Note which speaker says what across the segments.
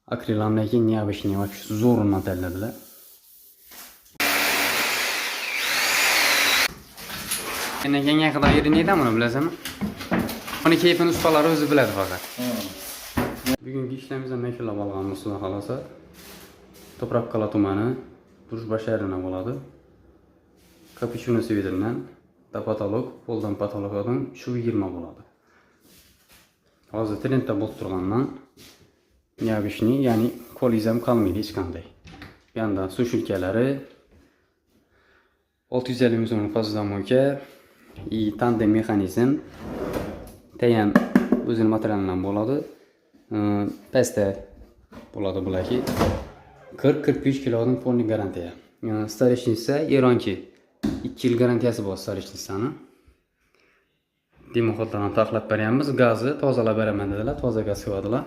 Speaker 1: Akrilamdan keyin необычный, вообще zo'ridan tanladilar. Keyin yaqinda yeriniydi buni bilasanmi? Uni keyfini ustalari o'zi biladi faqat. Bugungi ishlarimizni yakunlab olganmiz, xudo xohlasa. Toprakqal'a tumani, Drujba shahridan bo'ladi. Kapuchino svederdan da потолок, poldan потолок dan shu 20 bo'ladi. Hozir trendda bo'lib turgandan необычный, ya'ni qo'lingiz ham qolmaydi hech qanday. Bu yoqda сушилка lari 650 ming so'mlik посудомойка и tandem mexanizm tayam o'zini materialidan bo'ladi. Pastda bo'ladi bularki 40-45 kilodan полный garantiya. Столешница Eronki 2 yil garantiyasi bor столешница ni. Дымоход larni taxlab beryapmiz. Gazni tozalab beraman dedilar, toza gaz qo'yadilar.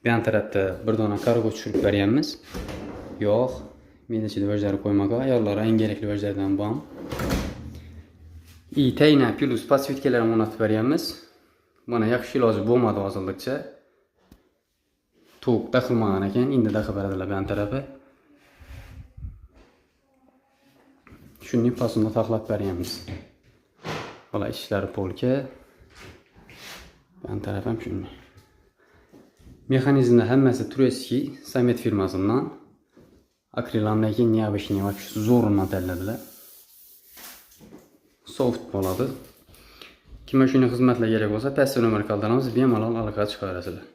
Speaker 1: Bu yon tarafda bir dona kargo tushirib beryapmiz. Yo'q, meni ichida vajlar qo'ymagan, ayollar eng kerakli vajlardan bu ham. И tayna плюс подсветка larni o'rnatib beryapmiz. Mana yaxshi iloji bo'lmadi hozirlikcha. Tok taqilmagan ekan, endi taqib beradilar bu yon tarafi. Shunning pasini taxlab beryapmiz. Bola ishlari polka. Bu yon taraf ham shunday. Mexanizmlar hammasi турецкий, Samet firmasidan. Akrilamdan keyin необычный, вообще zo'ridan tanladilar. Soft bo'ladi. Kimga shunday xizmatlar kerak bo'lsa, pastda nomer qoldiramiz, bemalol aloqaga chiqaverasizlar.